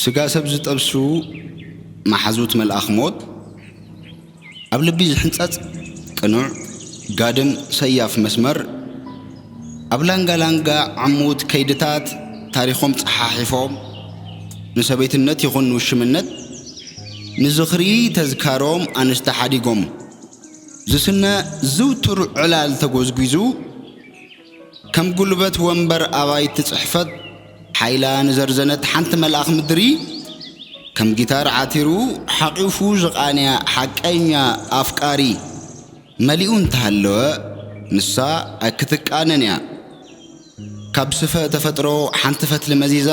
ስጋ ሰብ ዝጠብሱ መሓዙት መልኣኽ ሞት፣ ኣብ ልቢ ዝሕንጸጽ ቅኑዕ ጋድም ሰያፍ መስመር፣ ኣብ ላንጋ ላንጋ ዕሙት ከይድታት ታሪኾም ጸሓሒፎም፣ ንሰበይትነት ይኹን ንውሽምነት ንዝኽሪ ተዝካሮም ኣንስቲ ሓዲጎም ዝስነ ዝውቱር ዕላል ተጎዝጒዙ፣ ከም ጉልበት ወንበር ኣባይቲ ጽሕፈት ሓይላ ንዘርዘነት ሓንቲ መልኣኽ ምድሪ፣ ከም ጊታር ዓቲሩ ሓቒፉ ዝቓንያ ሓቀኛ ኣፍቃሪ መሊኡ እንተሃለወ፣ ንሳ ኣይክትቃነን እያ። ካብ ስፈ ተፈጥሮ ሓንቲ ፈትሊ መዚዛ፣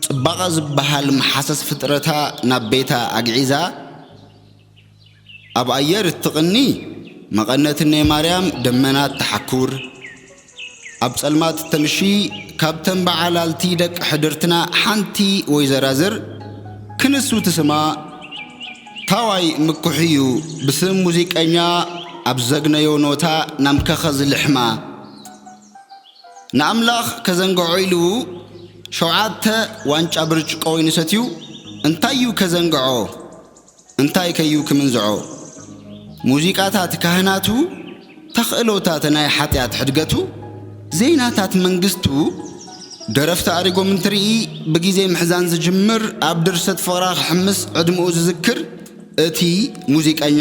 ጽባቐ ዝበሃል መሓሰስ ፍጥረታ ናብ ቤታ ኣግዒዛ፣ ኣብ ኣየር እትቕኒ መቐነት እነይ ማርያም ደመናት ተሓኩር፣ ኣብ ጸልማት እተምሺ ካብተን በዓላልቲ ደቂ ሕድርትና ሓንቲ ወይ ዘራዝር ክንሱ ትስማ፣ ታዋይ ምኩሕዩ ብስም ሙዚቀኛ ኣብ ዘግነዮ ኖታ ናምከኸ ዝልሕማ። ንኣምላኽ ከዘንግዖ ኢሉ ሸውዓተ ዋንጫ ብርጭቆ ወይኒ ሰትዩ፣ እንታይ እዩ ከዘንግዖ? እንታይ ከዩ ክምንዝዖ? ሙዚቃታት ካህናቱ፣ ተኽእሎታት ናይ ሓጢኣት ሕድገቱ፣ ዜናታት መንግስቱ፣ ደረፍቲ ኣሪጎም እንትርኢ፣ ብግዜ ምሕዛን ዝጅምር፣ ኣብ ድርሰት ፍቕራ ክሕምስ ዕድመኡ ዝዝክር፣ እቲ ሙዚቀኛ፣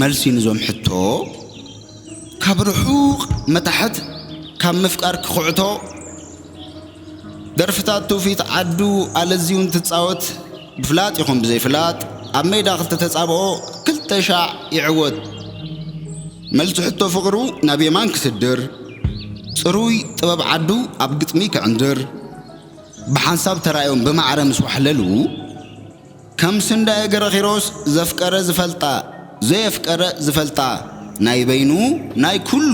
መልሲ ንዞም ሕቶ፣ ካብ ርሑቕ መታሕት፣ ካብ ምፍቃር ክኹዕቶ፣ ደርፍታት ትውፊት ዓዱ ኣለዝዩ እንትጻወት፣ ብፍላጥ ይኹን ብዘይፍላጥ፣ ኣብ ሜዳ ክልተ ተጻብኦ ክልተ ሻዕ ይዕወት። መልሲ ሕቶ ፍቕሩ ናብ የማን ክስድር፣ ጽሩይ ጥበብ ዓዱ ኣብ ግጥሚ ክዕንድር፣ ብሓንሳብ ተራዮም ብማዕረ ምስ ዋሕለሉ፣ ከም ስንዳየ ገረኺሮስ ዘፍቀረ ዝፈልጣ፣ ዘየፍቀረ ዝፈልጣ፣ ናይ በይኑ ናይ ኩሉ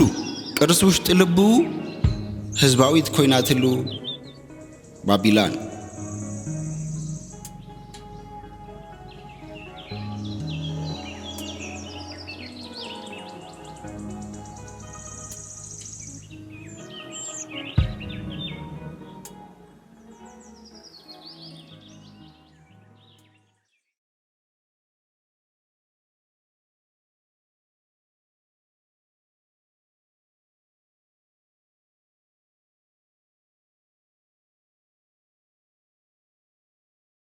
ቅርሲ ውሽጢ ልቡ ህዝባዊት ኮይናትሉ ባቢላን።